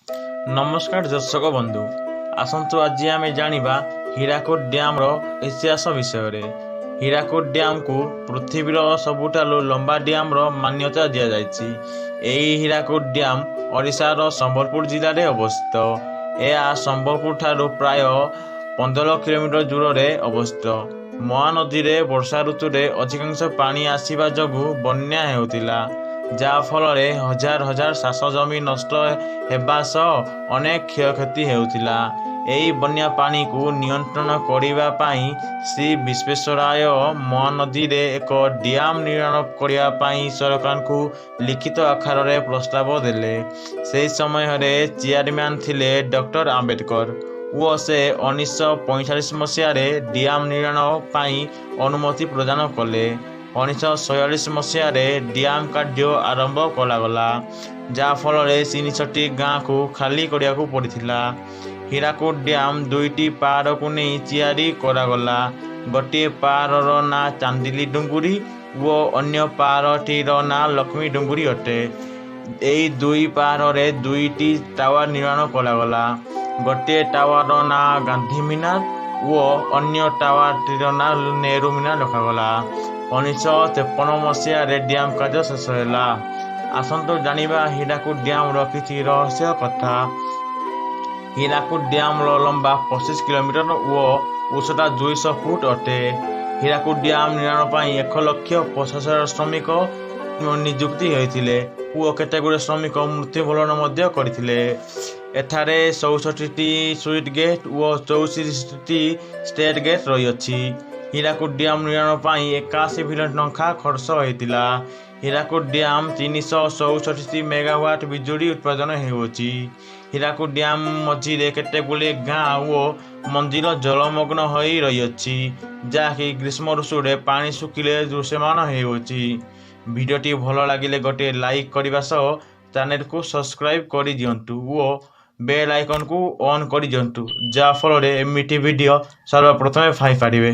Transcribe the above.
ନମସ୍କାର ଦର୍ଶକ ବନ୍ଧୁ, ଆସନ୍ତୁ ଆଜି ଆମେ ଜାଣିବା ହୀରାକୁଦ ଡ୍ୟାମର ଇତିହାସ ବିଷୟରେ। ହୀରାକୁଦ ଡ୍ୟାମକୁ ପୃଥିବୀର ସବୁଠାରୁ ଲମ୍ବା ଡ୍ୟାମର ମାନ୍ୟତା ଦିଆଯାଇଛି। ଏହି ହୀରାକୁଦ ଡ୍ୟାମ ଓଡ଼ିଶାର ସମ୍ବଲପୁର ଜିଲ୍ଲାରେ ଅବସ୍ଥିତ। ଏହା ସମ୍ବଲପୁର ଠାରୁ ପ୍ରାୟ 15 କିଲୋମିଟର ଦୂରରେ ଅବସ୍ଥିତ। ମହାନଦୀରେ ବର୍ଷା ଋତୁରେ ଅଧିକାଂଶ ପାଣି ଆସିବା ଯୋଗୁଁ ବନ୍ୟା ହେଉଥିଲା, ଯାହାଫଳରେ ହଜାର ହଜାର ଚାଷ ଜମି ନଷ୍ଟ ହେବା ସହ ଅନେକ କ୍ଷୟକ୍ଷତି ହେଉଥିଲା। ଏହି ବନ୍ୟା ପାଣିକୁ ନିୟନ୍ତ୍ରଣ କରିବା ପାଇଁ ଶ୍ରୀ ବିଶ୍ୱେଶ୍ୱରାୟ ମହାନଦୀରେ ଏକ ଡ୍ୟାମ ନିର୍ମାଣ କରିବା ପାଇଁ ସରକାରଙ୍କୁ ଲିଖିତ ଆକାରରେ ପ୍ରସ୍ତାବ ଦେଲେ। ସେହି ସମୟରେ ଚେୟାରମ୍ୟାନ ଥିଲେ ଡକ୍ଟର ଆମ୍ବେଦକର ଓ ସେ 1945 ମସିହାରେ ଡ୍ୟାମ ନିର୍ମାଣ ପାଇଁ ଅନୁମତି ପ୍ରଦାନ କଲେ। 1946 ମସିହାରେ ଡ୍ୟାମ କାର୍ଯ୍ୟ ଆରମ୍ଭ କରାଗଲା, ଯାହାଫଳରେ 300ଟି ଗାଁକୁ ଖାଲି କରିବାକୁ ପଡ଼ିଥିଲା। ହୀରାକୁଦ ଡ୍ୟାମ ଦୁଇଟି ପାହାଡ଼କୁ ନେଇ ତିଆରି କରାଗଲା। ଗୋଟିଏ ପାହାଡ଼ର ନାଁ ଚାନ୍ଦିଲି ଡୁଙ୍ଗୁରି ଓ ଅନ୍ୟ ପାହାଡ଼ଟିର ନାଁ ଲକ୍ଷ୍ମୀ ଡୁଙ୍ଗୁରି ଅଟେ। ଏହି ଦୁଇ ପାହାଡ଼ରେ ଦୁଇଟି ଟାୱାର ନିର୍ମାଣ କରାଗଲା। ଗୋଟିଏ ଟାୱାରର ନାଁ ଗାନ୍ଧୀ ମିନାର ଓ ଅନ୍ୟ ଟାୱାରଟିର ନାଁ ନେହେରୁ ମିନାର ରଖାଗଲା। 1953 ମସିହାରେ ଡ୍ୟାମ କାର୍ଯ୍ୟ ଶେଷ ହେଲା। ଆସନ୍ତୁ ଜାଣିବା ହୀରାକୁଦ ଡ୍ୟାମର କିଛି ରହସ୍ୟ କଥା। ହୀରାକୁଦ ଡ୍ୟାମର ଲମ୍ବା 25 କିଲୋମିଟର ଓ ଉଚ୍ଚତା 200 ଫୁଟ ଅଟେ। ହୀରାକୁଦ ଡ୍ୟାମ ନିର୍ମାଣ ପାଇଁ 1,50,000 ଶ୍ରମିକ ନିଯୁକ୍ତି ହୋଇଥିଲେ ଓ କେତେଗୁଡ଼ିଏ ଶ୍ରମିକ ମୃତ୍ୟୁବରଣ ମଧ୍ୟ କରିଥିଲେ। ଏଠାରେ 64ଟି ସ୍ଲୁଇସ୍ ଗେଟ୍ ଓ 34ଟି ଷ୍ଟେଟ୍ ଗେଟ୍ ରହିଅଛି। ହୀରାକୁଦ ଡ୍ୟାମ ନିର୍ମାଣ ପାଇଁ 81 ବିଲିୟନ ଟଙ୍କା ଖର୍ଚ୍ଚ ହୋଇଥିଲା। ହୀରାକୁଦ ଡ୍ୟାମ 364 ମେଗାୱାଟ ବିଜୁଳି ଉତ୍ପାଦନ ହେଉଅଛି। ହୀରାକୁଦ ଡ୍ୟାମ ମଝିରେ କେତେଗୁଡ଼ିଏ ଗାଁ ଓ ମନ୍ଦିର ଜଳମଗ୍ନ ହୋଇ ରହିଅଛି, ଯାହାକି ଗ୍ରୀଷ୍ମ ଋତୁରେ ପାଣି ଶୁଖିଲେ ଦୃଶ୍ୟମାନ ହେଉଅଛି। ଭିଡ଼ିଓଟି ଭଲ ଲାଗିଲେ ଗୋଟିଏ ଲାଇକ୍ କରିବା ସହ ଚ୍ୟାନେଲକୁ ସବସ୍କ୍ରାଇବ୍ କରିଦିଅନ୍ତୁ ଓ ବେଲ୍ ଆଇକନ୍କୁ ଅନ୍ କରିଦିଅନ୍ତୁ, ଯାହାଫଳରେ ଏମିତି ଭିଡ଼ିଓ ସର୍ବପ୍ରଥମେ ପାଇପାରିବେ।